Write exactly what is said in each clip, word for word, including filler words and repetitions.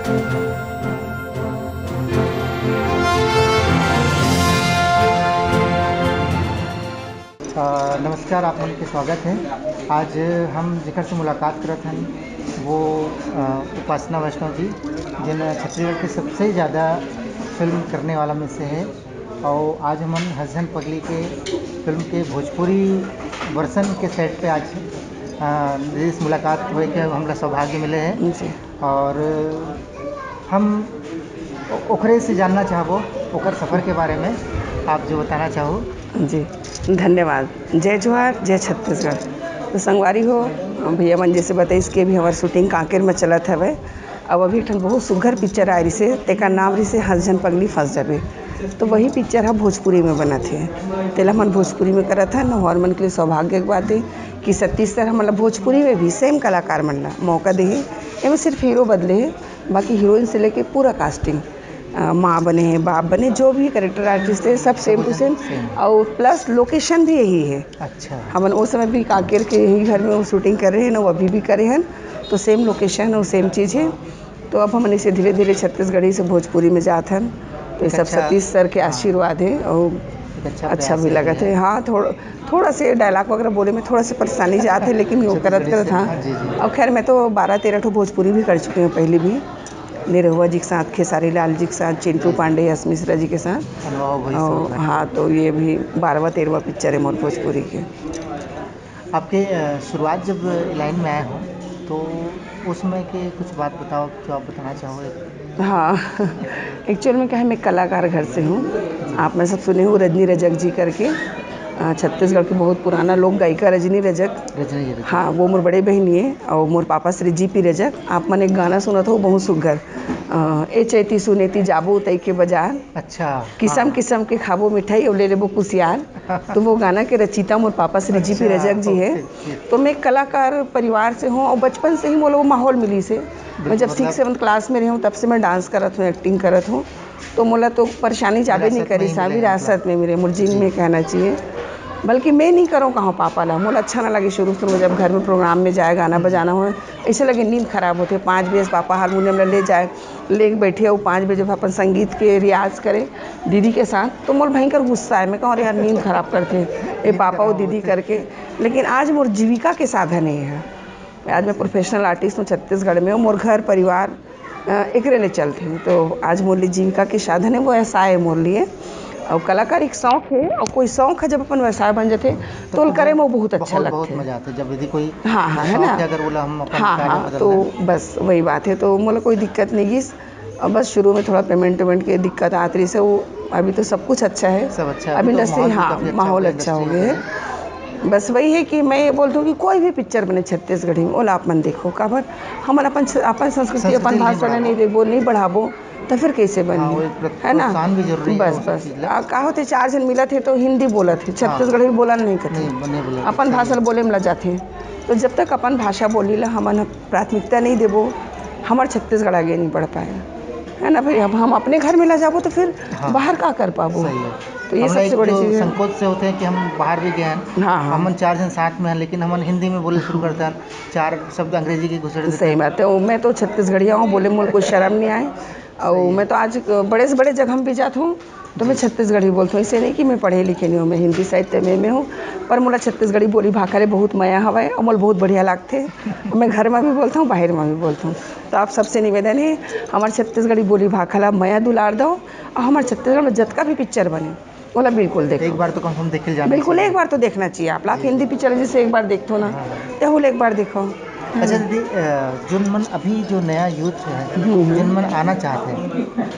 अ, नमस्कार, आप मन के स्वागत हे। आज हम जेकर से मुलाकात करत हन, वो, अ, उपासना वैष्णव जी, जिन छत्तीसगढ़ के सबसे ज़्यादा फिल्म करने वाला में से हे। और आज हमन हंस झन पगली के फिल्म के भोजपुरी वर्जन के सेट पे आज, अ, दीदी से मुलाकात होए के हमला सौभाग्य मिले हे। जी। और हम ओ-, ओकरे से जानना चाहबो, ओकर सफर के बारे में आप जो बताना चाहो। जी, धन्यवाद। जय जोहार, जय छत्तीसगढ़। तो संगवारी हो, भैया मन जैसे बताइस कि अभी हमार शूटिंग कांकेर में चलत हवे। अब अभी एक ठन बहुत सुघर पिक्चर आए रिसे, तेकर नाम रिसे हंस झन पगली फंस जाबे। तो वही पिक्चर ह भोजपुरी में बनत हे, तेला हमन भोजपुरी में करत हन। और मन के लिए सौभाग्य के बात हे कि सतीश सर हमन ला भोजपुरी में भी सेम कलाकार मन ला मौका दे हे। एमे सिर्फ हीरो बदले हे, बाकी हीरोइन से लेके पूरा कास्टिंग, अ, माँ बने हे, बाप बने, जो भी कैरेक्टर आर्टिस्ट हे, सब सेम टू सेम। सेम। और प्लस लोकेशन भी यही हे। अच्छा। हमन ओ समय भी कांकेर के यही घर में वो शूटिंग करे हन, वो अभी भी करे हन, तो सेम लोकेशन और सेम चीज़ हे। तो अब हमन इसे धीरे-धीरे छत्तीसगढ़ी से भोजपुरी में जात हन। तो ये एक सब अच्छा, सतीश सर के हाँ। आशीर्वाद हे और एक अच्छा अच्छा प्रयास भी हे लगत भैया। हे। हाँ, थोड़ा, थोड़ा से डायलॉग वगैरह बोले में थोड़ा से परेशानी जात हे, लेकिन वो अच्छा, करत, थोड़ी करत, सी, हाँ। हाँ, जी, जी। और खैर, मैं तो बारह तेरह ठो भोजपुरी भी कर चुकी हूँ पहले भी। निरहुआ जी के साथ, खेसारी लाल जी के साथ, चिंटू पांडे, यश मिश्रा जी के साथ। अनुभव भाई और, सब। हाँ, तो ये भी बारहवाँ तेरहवाँ पिक्चर हे मोर भोजपुरी के। आपके, अ, शुरुआत जब लाइन में आए हो, तो उस समय के कुछ बात बताओ, जो आप बताना चाहो एक? हाँ, एक्चुअल में क्या है, मैं कलाकार घर से हूँ। आप में सब सुने हो रजनी रजक जी करके, अ, छत्तीसगढ़ के बहुत पुराना लोक गायिका रजनी रजक। रजनी रजक। हाँ, वो मोर बड़े बहिनी हे और मोर papa Shri G P Rajak. आप मन एक गाना सुनत हो, बहुत सुघर, अ, "ए चैती सुनेती जाबो उतई के बाजार।" अच्छा, किसम हाँ। किसम के खाबो मिठाई और ले लेबो कुसियार। तो वो गाना के रचिता मोर पापा श्री जी पी अच्छा, रजक जी हे। ओके, ओके। तो मैं कलाकार परिवार से हूँ और बचपन से ही मोला वो माहौल मिलिस हे। मैं जब मतलब सिक्स सेवन्थ क्लास में रही हूँ, तब से मैं डांस करत हूँ, एक्टिंग करत हूँ। तो मोला तो परेशानी जाबे नहीं विरासत में करिस, ही हाँ, मिले हे, विरासत मतलब। में मिले, मोर जीन जी। में कहना चाहिए। बल्कि मैं नहीं करूँ कहाँ पापा ला, मोला अच्छा ना लगे शुरू से। जब घर में प्रोग्राम में जाए, गाना बजाना हो, ऐसे लगे नींद खराब होथे। पाँच बजे पापा हारमोनियम ला ले जाए, लेके बैठे अउ पाँच बजे अपन संगीत के रियाज करे दीदी के साथ, तो मोर भयंकर गुस्सा आए। मैं कहूँ, "अरे यार, नींद खराब करथे ये पापा अउ दीदी करके।" लेकिन आज मोर जीविका के साधन हे। आज मैं प्रोफेशनल आर्टिस्ट हूँ छत्तीसगढ़ में, मोर घर परिवार, अ, एकरे ले चलथे। तो आज मोर लिए जीविका के साधन हे, वो व्यवसाय हे मोर लिए। अउ कलाकार एक शौक हे, अउ कोई शौक हे, जब अपन व्यवसाय बन जाथे, तो तो ओला करे बहुत, में बहुत अच्छा बहुत, बहुत लगथे। मजा आथे, जब यदि कोई हाँ, हाँ, है शौक ना? हे, अगर ओला हम अपन हाँ, कार्य में हाँ, बदल तो दें। बस वही बात हे, तो मोला कोई दिक्कत नहीं गिस। अब बस शुरू में थोड़ा पेमेंट वेमेंट के दिक्कत आत रहिस हे, वो अभी तो सब कुछ अच्छा हे। सब अच्छा हे, अब अभी तो इंडस्ट्री, माहौल भी हाँ, काफी अच्छा हो माहौल गया अच्छा हो इंडस्ट्री गया में। हे। बस वही हे कि मैं ये बोलती हूँ कि कोई भी पिक्चर बने छत्तीसगढ़ी में, ओला आप मन देखो, काबर हमन अपन, अपन संस्कृति, संस्कृति अपन भाषा ला नहीं देखबो, नहीं बढ़ाबो, तो फिर कैसे बनही? हाँ, वो एक प्रो-, है ना? प्रोत्साहन भी जरूरी हे बस, वो सब बस। चीज ला। आ, का होथे, चार झन मिलत हे तो हिंदी बोलत हे, हाँ। छत्तीसगढ़ी बोलन नहीं करथे। नहीं, नहीं बोलत, अपन सही भाषा ला हे। बोले में लजाथे। तो जब तक अपन भाषा बोली ला हमन प्राथमिकता नहीं देबो, हमर छत्तीसगढ़ आगे नहीं बढ़ पाए, है ना भाई? अब हम अपने घर में लजाबो तो फिर हाँ। बाहर का कर पाबो? सही हे। तो ये हमला सबसे एक बड़ी जो चीज हे। संकोच से होथे कि हम बाहर भी गए हन, हाँ, हाँ। हमन चार झन साथ में हन, लेकिन हमन हिंदी में बोले शुरू करथन, चार शब्द अंग्रेजी के घुसेड़ देथन। सही बात हे, वो मैं तो छत्तीसगढ़िया हूँ, बोले में मोला कोई शर्म नहीं आए। अउ सही हे। मैं तो आज बड़े से बड़े जगह में भी जात हूँ, तो मैं जी। छत्तीसगढ़ी बोलथों। ऐसे नहीं कि मैं पढ़े लिखे नहीं हूँ, मैं हिंदी साहित्य में, में हूँ, पर मोला छत्तीसगढ़ी बोली भाखा ले बहुत मया हवय अउ मोला बहुत बढ़िया लागथे। मैं घर में भी बोलथों, बाहर में भी बोलथों। तो आप सबसे निवेदन हे, हमर छत्तीसगढ़ी बोली भाखा ला मया दुलार दो अउ हमर छत्तीसगढ़ में जतका भी पिक्चर बने, ओला बिल्कुल देखो। एक बार तो कम से कम देखे जाना बिल्कुल, चाहिए। एक बार तो देखना चाहिए आप ला। आप जी। हिंदी पिक्चर जैसे एक बार देखथो ना, हाँ। तेहू ला एक बार देखो। अच्छा दीदी, अ, जोन मन अभी जो नया यूथ हे, हम्म, हम्म। जोन मन आना चाहत हे,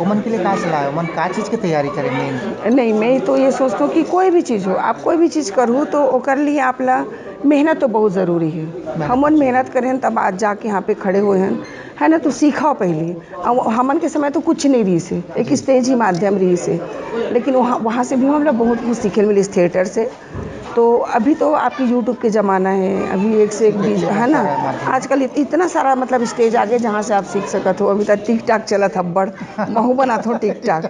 ओमन के लिए का सलाह हे? ओमन का चीज के तैयारी करें मेन? नहीं, मैं तो ये सोचथों कि कोई भी चीज हो, आप कोई भी चीज करहू तो ओकर लिए आप ला मेहनत तो बहुत जरूरी हे। मेहनत हमन जरूरी। मेहनत करें तब आज जाके यहाँ पे खड़े हुए हैं, है ना? तो सीखो पहले। अब हमन के समय तो कुछ नहीं रहिस हे, एक जी। स्टेज ही माध्यम रहिस हे, लेकिन वहाँ, वहाँ से भी हमला बहुत कुछ सीखे ल मिलिस थिएटर से। तो अभी तो आपकी YouTube के जमाना हे, अभी एक से एक ठीक हे, भी, है ना? सारा माध्यम। आजकल इत-, इतना सारा मतलब स्टेज आगे जहाँ से आप सीख सकत हो। अभी तक TikTok चलत हे अब्बड़, महू बनाथों TikTok।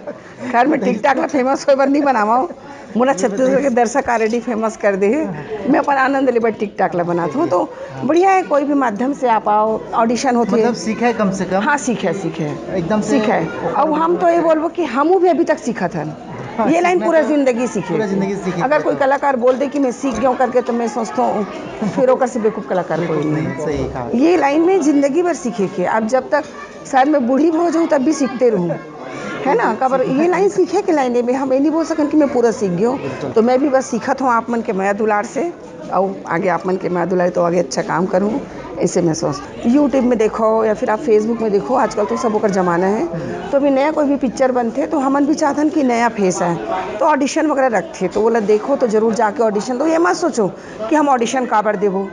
खैर, मैं TikTok ला फेमस होए बर नहीं बनावव, मोला छत्तीसगढ़ के दर्शक already famous कर दे हे। मैं अपन आनंद ले बर TikTok ला बनात हूँ, तो बढ़िया है, कोई भी माध्यम से आप आओ, audition होथे। मतलब सीखे कम से कम। हाँ, सीखे, सीखे। एकदम से सीखे। अब हम तो ये बोलबो कि हमू भी अभी तक सीखत हन। हाँ, ये लाइन सीखना पूरा तो जिंदगी सीखे। पूरा जिंदगी सीखे अगर तो। कोई कलाकार बोल दे कि मैं सीख गया हूँ करके, तो मैं सोचता हूँ, फिर ओकर से बेवकूफ कलाकार कोई बिल्कुल नहीं। नहीं, सही कहा। ये लाइन में जिंदगी भर सीखे के। अब जब तक शायद मैं बूढ़ी भी हो जाऊँ, तब भी सीखते रहूँ, है ना? काबर ये लाइन सीखे के लाइन में हम ये नहीं बोल सकन कि मैं पूरा सीख गई हूँ। बिल्कुल। तो मैं भी बस सीखत हूँ आप मन के मया दुलार से, और आगे आप मन के मया दुलार तो आगे अच्छा काम करूँ, ऐसे मैं सोच। YouTube में देखो या फिर आप Facebook में देखो, आजकल तो सब ओकर जमाना है। तो अभी नया कोई भी पिक्चर बनथे, तो हमन भी चाहथन कि नया फेस आए, तो ऑडिशन वगैरह रखथे, तो वो ला देखो, तो जरूर जाके ऑडिशन दो। ये मत सोचो कि हम ऑडिशन काबर देबो।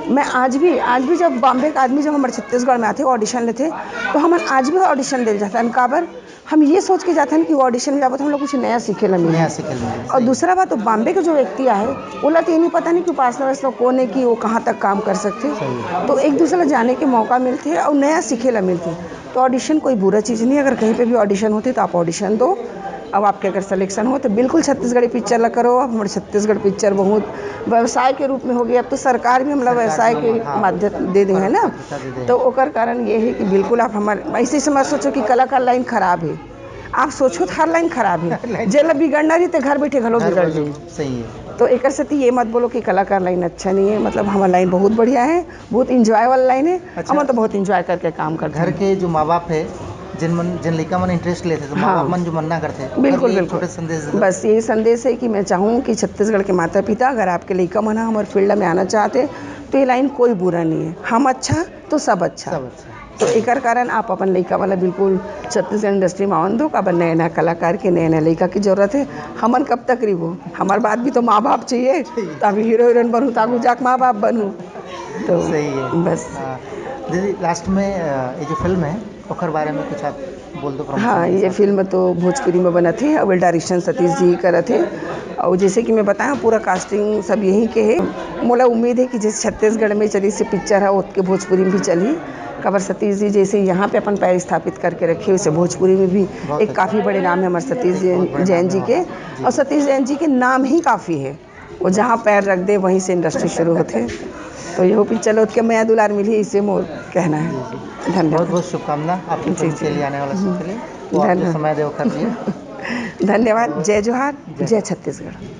मैं आज भी, आज भी जब बॉम्बे का आदमी जब हमारे छत्तीसगढ़ में आथे, ऑडिशन लेथे, तो हमन आज भी ऑडिशन दे जाथन। काबर? हम ये सोच के जाथन कि वो ऑडिशन में जाबो तो हम लोग कुछ नया सीखे ला मिलही। नया सीखे ला मिलही, और दूसरा बात, तो बॉम्बे के जो व्यक्ति आहे, ओला तो ये नहीं पता नहीं कि उपासना वैष्णव कौन है, कि वो कहाँ तक काम कर सकथे। सही। तो एक दूसरे ला जाने के मौका मिलथे और नया सीखे ला मिलथे। तो ऑडिशन कोई बुरा चीज़ नहीं है, अगर कहीं पे भी ऑडिशन होथे तो आप ऑडिशन दो। अब आपके अगर सिलेक्शन हो तो बिल्कुल छत्तीसगढ़ी पिक्चर ला करो। अब हमारे छत्तीसगढ़ पिक्चर बहुत व्यवसाय के रूप में हो गया, अब तो सरकार भी हमला सरकार व्यवसाय भी के हम, हाँ, माध्यम दे दे है ना। पैसा दे दे। तो ओकर कारण ये है कि बिल्कुल आप हमारे ऐसे समझ सोचो कि कलाकार लाइन खराब है। आप सोचो तो हर लाइन खराब है। जेला बिगड़ना रही तो घर बैठे घलो घर बिगड़ वाले जाही। सही है। तो एकर सेती ये मत बोलो कि कलाकार लाइन अच्छा नहीं है, मतलब हमार लाइन बहुत बढ़िया है, बहुत इंजॉय वाला लाइन है। अच्छा। हमन तो बहुत इंजॉय करके काम करते घर हैं। के जो माँ बाप है, जिन मन, जिन लइका मन इंटरेस्ट लेथे, तो माँ हाँ। बाप मन जो मन्ना करथे, बिल्कुल, ये बिल्कुल। छोटे संदेश देते। बस ये संदेश है कि मैं चाहूँ कि छत्तीसगढ़ के माता पिता, अगर आपके लइका मन ह हमर फील्ड में आना चाहते, तो ये लाइन कोई बुरा नहीं है। हम अच्छा तो सब अच्छा। सब अच्छा। तो एकर कारण आप अपन लइका वाला बिल्कुल छत्तीसगढ़ इंडस्ट्री में आवन दो, काबर नया नया कलाकार के, नया नया लइका की जरूरत है। हमन कब तक रिबो? हमार बाद भी तो माँ बाप चाहिए। तो अभी हीरो हीरोइन बनू, तो आगू जाके माँ बाप बनू। तो सही है। बस। हाँ। दीदी, लास्ट में अ, ये जो फिल्म है, ओकर बारे में कुछ आप बोल दो, promotion हाँ, के ये हिसाब से। फिल्म तो भोजपुरी में बनत हे और डायरेक्शन सतीश जी करत हे। और जैसे कि मैं बताया, पूरा कास्टिंग सब यहीं के है। मोला उम्मीद है कि जैसे छत्तीसगढ़ में चली से पिक्चर है, ओतके भोजपुरी में भी चली। काबर सतीश जी जैसे यहाँ पे अपन पैर स्थापित करके रखे, वैसे भोजपुरी में भी बहुत एक अच्छा। काफ़ी बड़े नाम है हमारे सतीश बहुत बड़े जैन नाम जी है के। वहाँ। जी। और सतीश जैन जी के नाम ही काफ़ी है, वो जहाँ पैर रख दे वहीं से इंडस्ट्री शुरू होते। तो यही पिक्चर ओतके मया दुलार मिली, इसे मोर कहना है। बहुत धन्यवाद। बहुत शुभकामना आपकी जी, फिल्म जी। के लिए, आने वाला सब के लिए। वो आपने धन्यवाद। समय दे, वो कर दिया। धन्यवाद। जय जोहार, जय। जय छत्तीसगढ़।